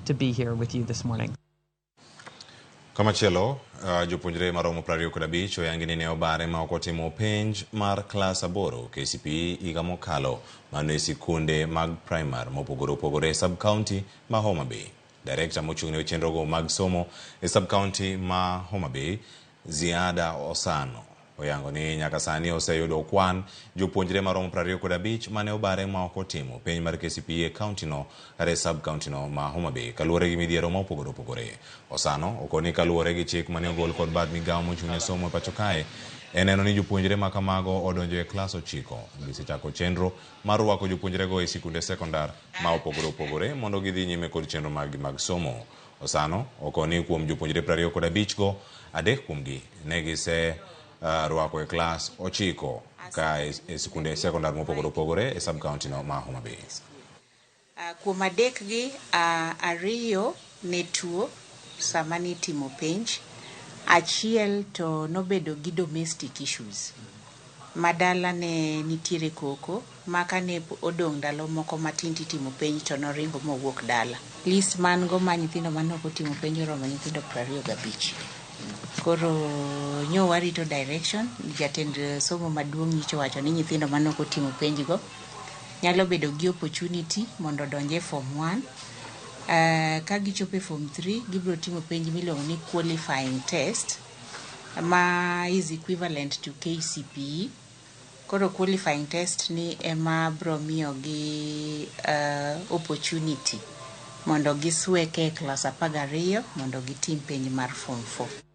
to be here with you this morning. Kamachielo, jopuonjre maromo 25 oyangi ni ne obare ma ok otimo penj mar klas 8 KCPE higa mokalo, mano e sikunde mag primar mopogore opogore e sub-county ma Homa Bay. Director mochung' ne chenrogo mag somo e sub-county ma Homa Bay, Ziada Osano, oyango ni nyaka sani oseyudo kwan jopuonjre maromo 25 mane obare ma ok otimo penj mar KCPE e county no kata e sub-county no ma Homa Bay kaluwore gi midhiero ma opogore opogore. Osano okoni kaluwore gi chik mane ogol kod bad migawo mochung' ne somo e pacho kae e neno ni jopuonjre ma kamago odonjo e klas 9. Gisechako chenro mar rwako jopuonjrego e sikunde sekondar ma opogore opogore mondo gidhi nyime kod chenro maggi mag somo. Osano okoni kuom jopuonjre 25 go, 3 kuomgi ne gise rwako e klas 9 ka e sikunde sekondar mopogore opogore e sub-county no ma Homa Bay. Kuom 3 gi, 2 ne tuo sama nitimo penj, 1 to nobedo gi domestic issues. Madala ne nitiere koko ma kane odong' ndalo moko matin titimo penj to noringo mowuok dala. List man go ma nyithindo mane ok otimo penj oromo nyithindo 25. Koro nyo warito direction, jatend somo maduong' nyicho wacho ni nyithindo mane ok otimo penj go nyalo bedo gi opportunity mondo odonj e form 1. Ka gichopo e form 3 gibiro timo penj miluongo ni qualifying test ma is equivalent to KCPE. Koro qualifying test ni ema biro miyo gi opportunity mondo gisweke e klas 12 mondo gitim penj mar form 4.